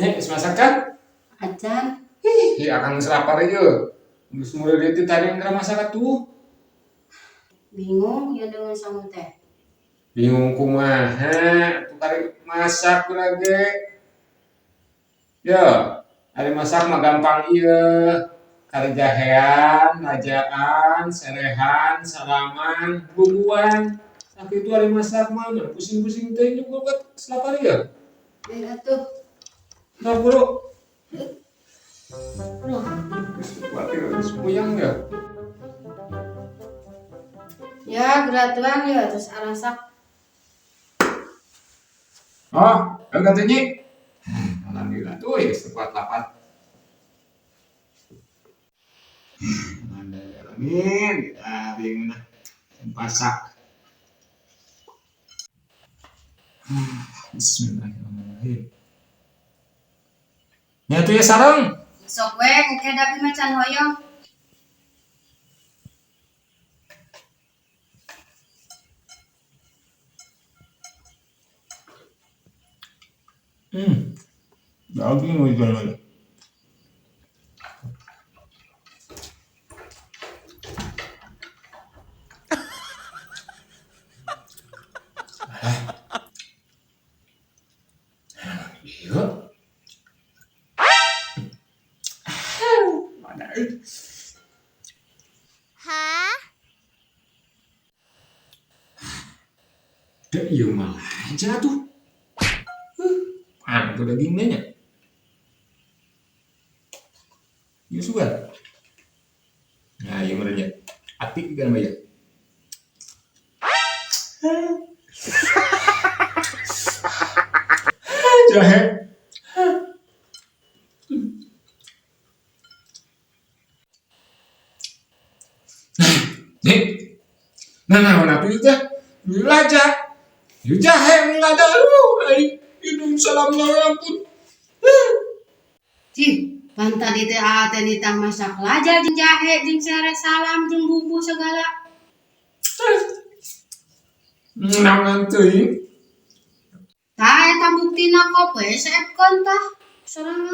Nih, geus masak kan? Acan. Ih, akang geus lapar ieu. Geus mulai deui tadi geura masak atuh. Bingung ya dengan sangu teh. Bingung kumaha, atuh kari masak geura ge. Yo, ari masak mah gampang ieu. Kari jahean, rajaan, serehan, salaman, bumbuan. Sakitu ari masak mah pusing-pusing teh juga geus lapar ieu. Baik atuh. Nah, bro. Aduh, geus kuatir geus puyeng ya. Ya, geratuan ya terus arasak. Oh, enggak tuh Nyi. Alhamdulillah tuh ya kuat lapar. Amin. Kita bingung nah. Pasak. Bismillahirrahmanirrahim. Nya tuh ya sareng. Sok we engke dapi macan hoyong. Daging we jalan. Iya. Mana euy? Hah? Da ieu mah aja tuh. Mana tuh dagingnya nya? Ieu sugan. Nah, ieu meureun nya. Ati kan mah ya. Jahe. Nih. Nah, nah, nah, itu teh laja. Ieu jahe lada aduh, ai hidung salam ampun. Cih, pan tadi teh aa teh nitah masak laja jeung jahe jeung sere salam jeung bumbu segala. Naon teuing? Tah eta buktina kop we seepkeun tah sorangan.